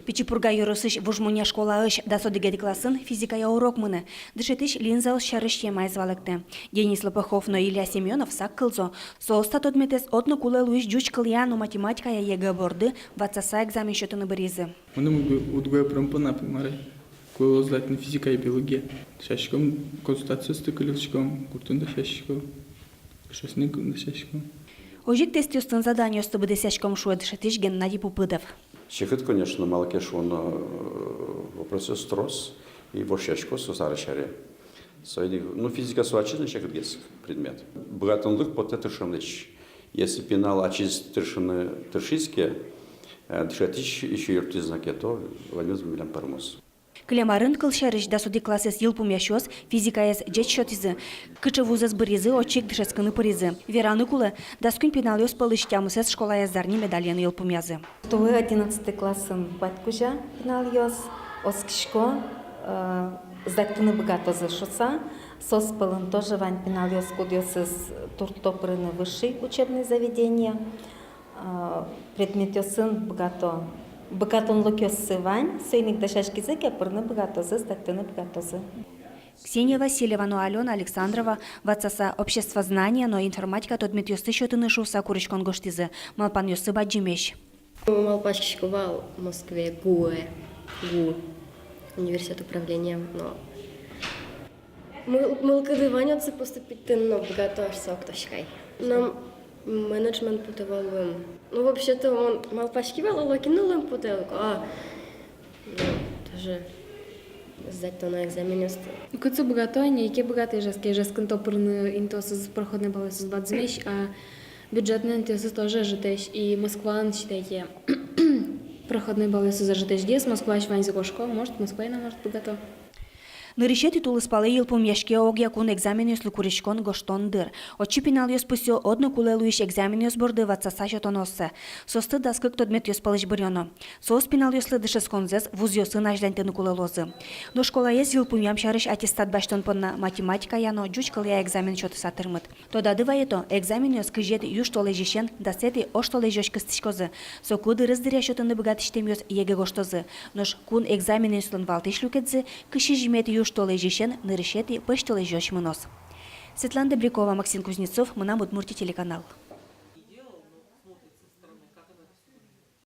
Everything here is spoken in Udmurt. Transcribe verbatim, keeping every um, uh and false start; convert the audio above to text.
Пичи Пурга ёросысь Вуж Мунья школаысь дас одӥгетӥ классын физикая урок мынэ. Дышетӥсь линзаос сярысь темаез валэктэ. Денис Лопухов но Илья Семёнов сак кылзо. Соос та тодметэз одно кулэ луись ӟуч кылъя но математикая ЕГЭ борды ватсаса экзамен сётыны быръизы. Мыным уг-, уг луэ пырон понна, пе, мар-а. Кулэ луоз сдать на физика и биология. Дышетском, консультациосты кылиськом, гуртын дышетском, эшъёсыным дышетском. Озьы ик тестъёсын заданиосты быдэсъяськом, шуэ дышетӥсь Геннадий Пупыдов. Секыт, конечно, малы ке шуоно, э, вопросъёс трос, и вошъясько со сярысь аре. Соин ик, ну, физика со ачиз но секытгес предмет. Быгатонлык потэ тыршонлэсь. Если пинал ачиз тыршыны тыршиз ке, э, дышетӥсь ещё юрттӥз на ке, то ваньмыз милям пӧрмоз. Кылем арын, кылсярысь, дас одӥг классэз йылпумъясьёс физикаез ӟеч сётӥзы. Кыӵе вузэз быръизы, отчы ик дышетскыны пыризы. Вераны кулэ, дас куинь пиналъёс пӧлысь тямысэз школаез зарни медальен йылпумъязы. Туэ одиннадцатый классын куать кузя пиналъёс, оскисько, э, сдать карыны быгатозы шуыса. Соос пӧлын тоже вань пиналъёс, кудъёсыз туртто пырыны высший учебный заведение. А, предметъёсын быгато-, быгатонлыкъёссы вань, соин ик дасяськизы ке, пырыны быгатозы, сдать карыны быгатозы. Ксения Васильева но Алёна Александрова ватсаса обществознание но информатика тодметъёсты сётыны шуыса куриськон гожтӥзы, малпанъёссы бадӟымесь. Малпаськисько вал Москвае, ГУ-э, ГУ, университет управления, но Мыл-, мылкыды вань отчы поступить карыны, но быгато аш со уг тодӥськы ай. Но менеджмент потэ вал луэм. Ну, вообще-то, мон малпаськи вал, оло кин но луэм потэ, а, ну, тоже сдать кароно экзаменъёсты. Кытчы быгато, ини ик быгато, Ижевске, Ижевскын то пырыны интыосыз, проходной баллъёсыз бадӟымесь, а бюджетной интыосыз тоже ӧжытэсь, и Москваын, считайте, проходной баллъёсыз ӧжытэсьгес, Москваысь ваньзы кошко, может, Москвае но, может, быгато. Нырысетӥ тулыспалэ йылпумъяське огъякун экзаменъёслы куриськон гожтон дыр. Отчы пиналъёс пусъё одно кулэ луись экзаменъёс борды ватсаса сётонъёссэ. Соосты дас кык тодметъёс пӧлысь быръёно. Соос пиналъёслы дышетсконзэс вузъёсын азьланьтыны кулэ луозы. Но школаез йылпумъям сярысь аттестат басьтон понна математикая но ӟуч кылъя экзамен сётыса тырмыт. Тодады вайыто, экзаменъёс кызетӥ южтолэзьысен дасэтӥ оштолэзёзь кыстӥськозы. Соку дырыз дыръя сётыны быгатӥсьтэмъёс ЕГЭ гожтозы. Нош кун экзаменъёслэн валтӥсь люкетсы кызь сизьыметӥ южтолэзьысен нырысетӥ пӧсьтолэзёзь мыноз. Светлана Добрякова, Максим Кузнецов, «Мынам Удмуртие» телеканал.